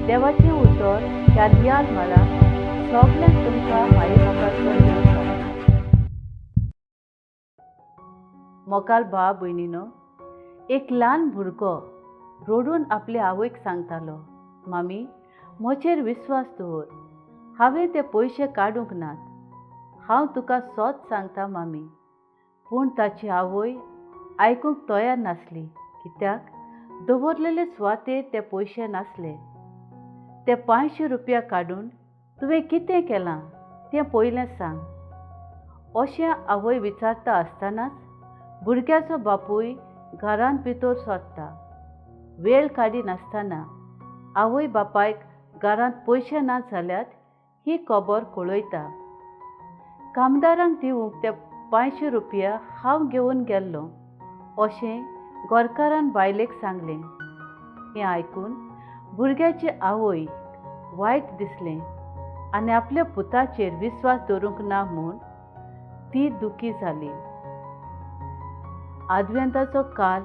देवाचें उतर ह्या रियाल म्हालाक सगल्यांक तुमकां माई मोगाचो येवकार. मोगाल भाव भयणीनो, एक ल्हान भुरगो रडून आपले आवयक सांगतालो, मामी म्हजेर विस्वास दवर, हांवें ते पयशे काडूंक नात, हांव तुका सोत सांगता मामी. पूण ताची आवय आयकूंक तयार नासली, कित्याक दवरलेले सुवातेर ते पयशे नासले. ते 500 रुपया काडून तुवें कितें केलां तें पयलें सांग, अशें आवय विचारता आसतनाच भुरग्याचो बापूय घरांत भितर सरता. वेळ काडिनासतना आवय बापायक घरांत पयशे ना जाल्यात ही खबर कळयता. कामदारांक दिवंक ते 500 रुपया हांव घेवन गेल्लो अशें घरकारान बायलेक सांगलें. हें आयकून भुरग्याची आवय वायट दिसलें आनी आपल्या पुताचेर विस्वास दवरूंक ना म्हूण ती दुखी जाली. आदवेंताचो काल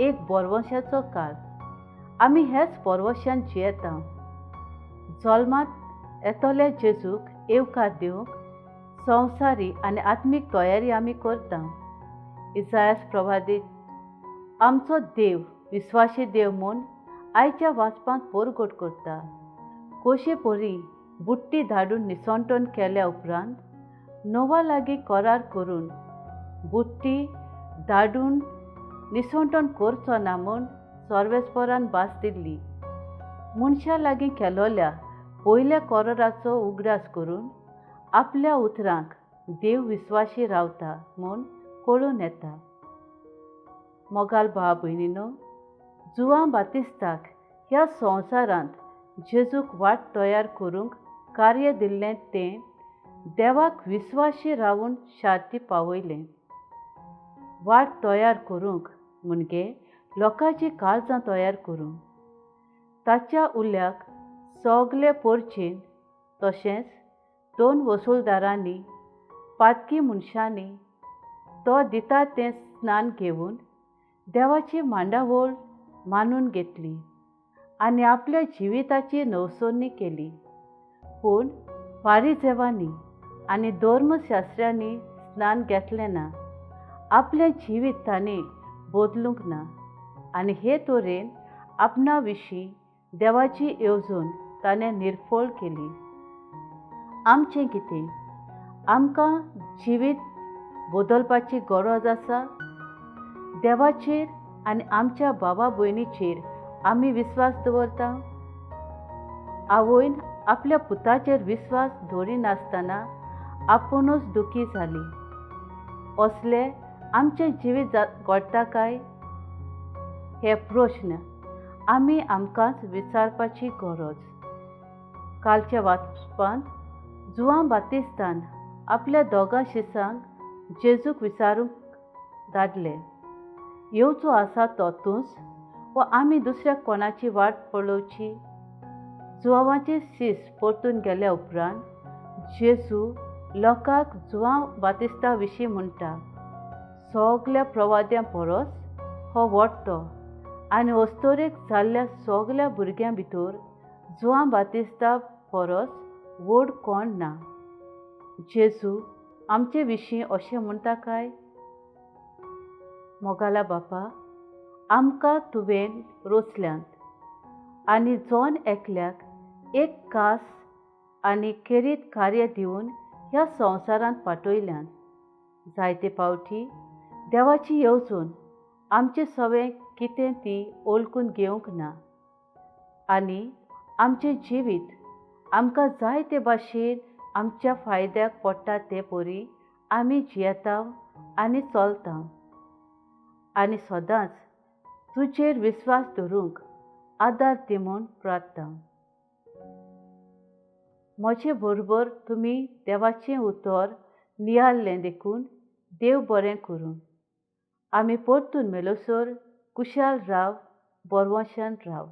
एक बोरवंशाचो काल. आमी ह्याच बोरवंशान जियेता. जल्मांत येतल्या जेजूक येवकार दिवंक संवसारी आनी आत्मीक तयारी आमी करता. इसायास प्रवादीत आमचो देव विस्वाशी देव म्हूण आयच्या वाचपांत पोरगोट करता. कशे परी बुट्टी धाडून निसंटन केल्या उपरांत नोवा लागीं करार करून बुट्टी धाडून निसंटन करचो ना म्हूण सर्वेस्परान भास दिल्ली. मनशां लागीं केलोल्या पयल्या कराराचो उगडास करून आपल्या उतरांक देव विस्वाशी रावता म्हूण कळून येता. मोगाल भाव भयणीनो, जुवां बातिस्ताक ह्या संवसारांत जेजूक वाट तयार करूंक कार्य दिल्लें तें देवाक विस्वाशी रावून शांती पावयलें. वाट तयार करूंक म्हणजे लोकांची काळजां तयार करूंक. ताच्या उल्याक सगले पोरचेन तशेंच 2 वसुलदारांनी पातकी मनशांनी तो दिता तें स्नान घेवन देवाची मांडावळ मानून घेतली आनी आपल्या जिविताची नवसरणी केली. पूण फारिजेवांनी आनी धर्मशास्त्र्यांनी स्नान घेतलें ना, आपलें जिवीत तांणी बदलूंक ना आनी हे तरेन आपणा विशीं देवाची येवजण ताणें निर्फळ केली. आमचें कितें? आमकां जिवीत बदलपाची गरज आसा. देवाचेर आनी आमच्या भावा भयणीचेर आमी विस्वास दवरता. आवयन आपल्या पुताचेर विस्वास दवरिनासतना आपुणूच दुखी जाली. असले आमचें जिवीत घडटा काय? हे प्रश्न आमी आमकांच विचारपाची गरज. कालच्या वाचपांत जुवां बातिस्तान आपल्या दोगां शिसांक जेजूक विचारूंक धाडले, येवचो आसा तो तूंच वा आमी दुसऱ्या कोणाची वाट पळोवची? जुवांचे शीस परतून गेल्या उपरांत जेजू लोकांक जुवां बातिस्ता विशीं म्हणटा, सगल्या प्रवाद्यां परस हो व्हडतो आनी अस्तोरेक जाल्ल्या सगल्या भुरग्यां भितर जुवां बातिस्ता परस व्हड कोण ना. जेजू आमचे विशीं अशें म्हणटा काय? मोगाला बापा, आमकां तुवें रोचल्यांत आनी जण एकल्याक एक कास आनी खेरीत कार्य दिवन ह्या संवसारांत पाठयल्यान. जायते फावटी देवाची येवजण आमचें सवें कितें ती वळखून घेवंक ना आनी आमचें जिवीत आमकां जाय ते भाशेन आमच्या फायद्याक पडटा ते परी आमी जियेता आनी चलता आनी सदांच तुजेर विस्वास दवरूंक आदार दी म्हूण प्रार्थना. म्हजे बरोबर तुमी देवाचें उतर नियाळ्ळें देखून देव बरें करूं. आमी परतून मेलोसर कुशाल राव, बरवंशान राव.